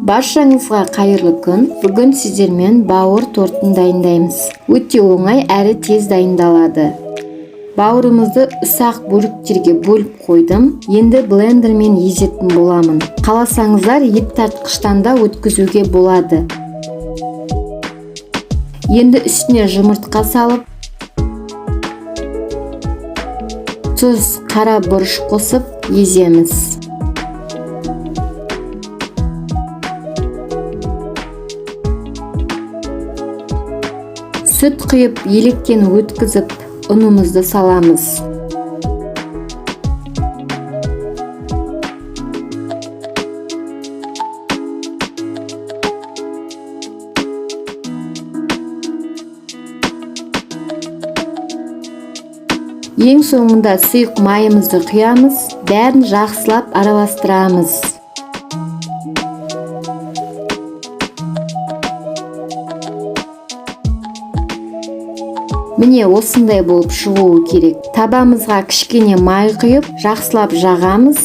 Баршаңызға қайырлы күн. Бүгін сіздермен бауыр тортын дайындаймыз. Өте оңай әрі тез дайындалады. Бауырымызды ұсақ бөліктерге бөліп қойдым. Енді блендермен езетін боламын. Қаласаңыздар, ет тартқыштан да өткізуге болады. Енді үстіне жұмыртқа салып, тұз, қара бұрыш қосып еземіз. Сүт құйып, електен өткізіп, ұнымызды саламыз. Ең соңында сұйық майымызды құямыз, бәрін жақсылап араластырамыз. Міне, осындай болып шығуы керек. Табамызға кішкене май құйып, жақсылап жағамыз.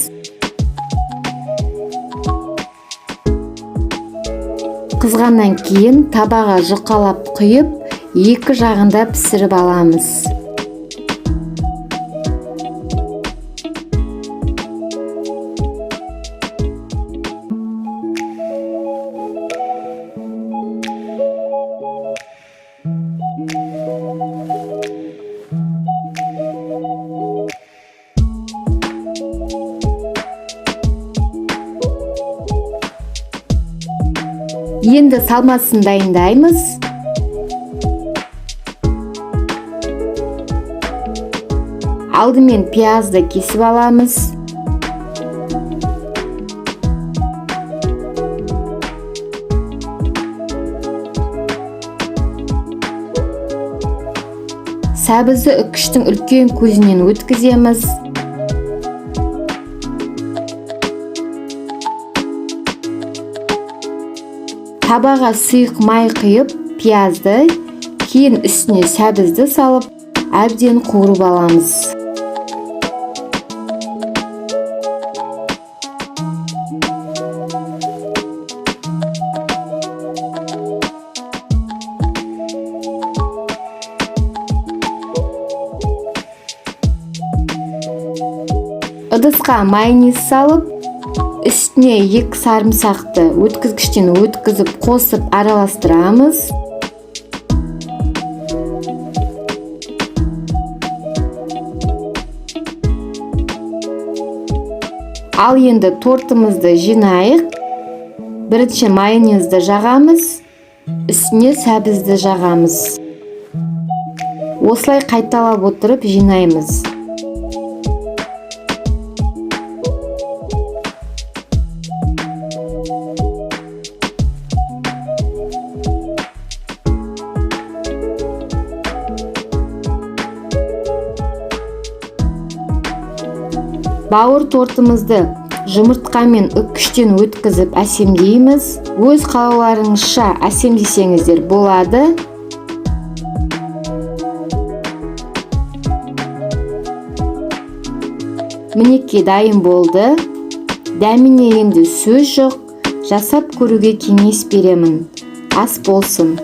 Қызғаннан кейін табаға жұқалап құйып, екі жағында пісіріп аламыз. Енді салмасын дайындаймыз. Алдымен пиязды кесіп аламыз. Сәбізді үккіштің үлкен көзінен өткіземіз. Табаға сұйық май құйып, пиязды, кейін үстіне сәбізді салып, әбден қуырып аламыз. Ыдысқа майонез салып, үстіне екі сарымсақты өткізгіштен өткізіп қосып араластырамыз. Ал енді тортымызды жинайық. Бірінші майонезді жағамыз, үстіне сәбізді жағамыз. Осылай қайталап отырып жинаймыз. Бауыр тортымызды жұмыртқамен үккіштен өткізіп әсемдейміз. Өз қалауларыңызша әсемдесеңіздер болады. Мінекей, дайын болды. Дәміне енді сөз жоқ, жасап көруге кеңес беремін. Ас болсын.